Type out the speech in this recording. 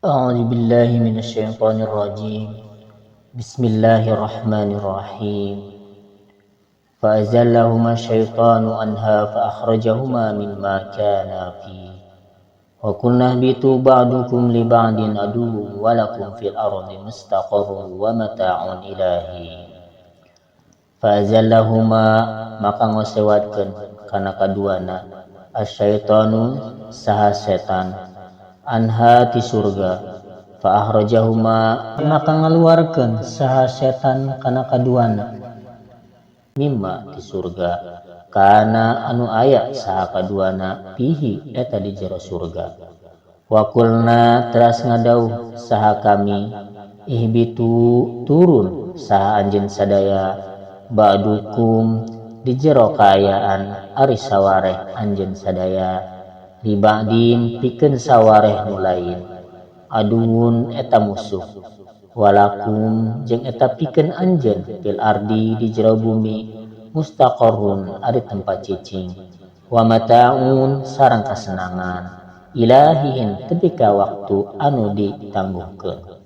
A'udzu billahi minasyaitonir rajim. Bismillahirrahmanirrahim. Fa'azallahuma syaitanu anha fa akhrajahuma mimma kana fi. Wa qulna ihbitu ba'dukum li ba'din aduwwun wa lakum fil ardi mustaqarrun wa mata'un ilahi. Fa'azallahuma maka ngosewatkeun kana kaduana asyaitanu saha setan anha ti surga fa akhrajahuma maka ngaluarkeun saha setan kana kaduana mimma ti surga kana anu aya saha kaduana fihi eta di jero surga. Wa qulna teras ngadauh saha kami ihbitu turun saha anjeun sadaya ba'dukum di jero kaayaan ari sawareh anjeun sadaya li ba'din pikeun sawareh nu lain aduun eta musuh walakum jeung eta pikeun anjeun fil ardi di jero bumi mustaqarrun ari tempat cicing wa mata'un sareng kasenangan ilahihin tepi ka waktu anu ditangguhkeun.